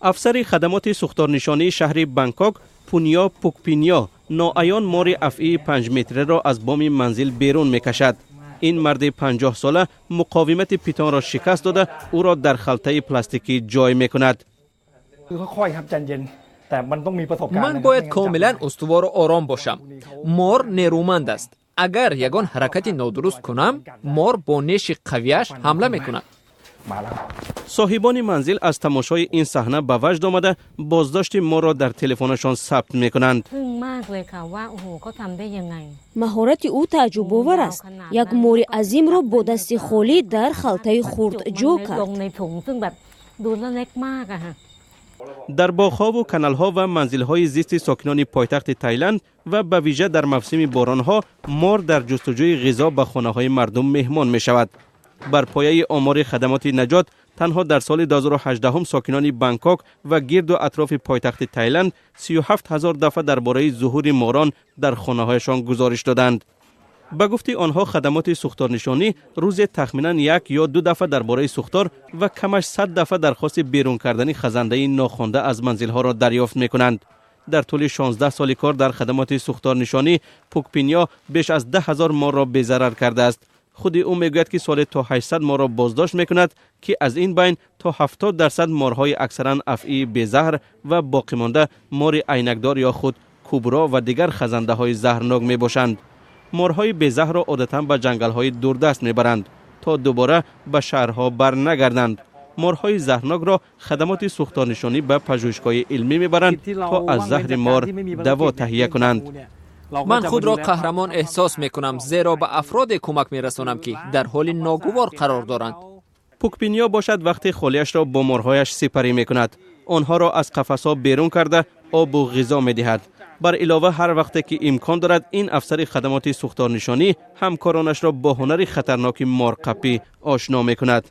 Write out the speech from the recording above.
Афсари хадамоти сӯхторнишонии шаҳри Бангкок Пуньё Пукпиньё ноаён мори афъии 5 метреро аз боми манзил берун мекашад. Ин марди 50-сола муқовимати питонро шикаст дода, ӯро дар халтаи пластикӣ ҷой мекунад. Ман бояд комилан устувору ором бошам. Мор нерӯманд аст. Агар ягон ҳаракати нодуруст кунам, мор бо неши қавиаш ҳамла мекунад. Соҳибони манзил аз тамошои ин саҳна ба ваҷд омада, боздошти морро дар телефонашон сабт мекунанд. Маҳорати ӯ тааҷҷубовар аст. Як мори азимро бо дасти холӣ дар халтаи хурд ҷо кард. Дар боғҳову каналҳо ва манзилҳои зисти сокинони пойтахти Тайланд ва ба вижа дар мавсими боронҳо мор дар ҷустуҷӯи ғизо ба хонаҳои мардум меҳмон мешавад. Бар пояи омори хадамоти наҷот, танҳо дар соли 2018 сокинони Бангкок ва гирду атрофи пойтахти Тайланд 37 ҳазор дафъа дар бораи зуҳури морон дар хонаҳояшон гузориш доданд. Ба гуфти онҳо, хадамоти сӯхторнишонӣ рӯзе тахминан як ё ду дафъа дар бораи сӯхтор ва камаш 100 дафъа дархости берун кардани хазандаи нохонда аз манзилҳоро дарёфт мекунанд. Дар тӯли 16 соли кор дар хадамоти сӯхторнишонӣ Пукпиньё беш аз 10 ҳазор морро безарар кардааст. Худи ӯ мегӯяд, ки соле то 800 морро боздошт мекунад, ки аз ин байн то 70% морҳои аксаран афъии безаҳр ва боқимонда мори айнакдор ё худ кубро ва дигар хазандаҳои заҳрнок мебошанд. Морҳои безаҳрро одатан ба ҷангалҳои дурдаст мебаранд, то дубора ба шаҳрҳо барнагарданд. Морҳои заҳрнокро хадамоти сӯхторнишонӣ ба пажӯҳишгоҳи илмӣ мебаранд, то аз заҳри мор даво таҳия кунанд. Ман худро қаҳрамон эҳсос мекунам, зеро ба афроде кӯмак мерасонам, ки дар ҳоли ногувор қарор доранд. Пукпиньё бошад, вақти холиашро бо морҳояш сипарӣ мекунад. Онҳоро аз қафасҳо берун карда, обу ғизо медиҳад. Бар илова, ҳар вақте ки имкон дорад, ин афсари хадамоти сӯхторнишонӣ ҳамкоронашро бо ҳунари хатарноки морқапӣ ошно мекунад.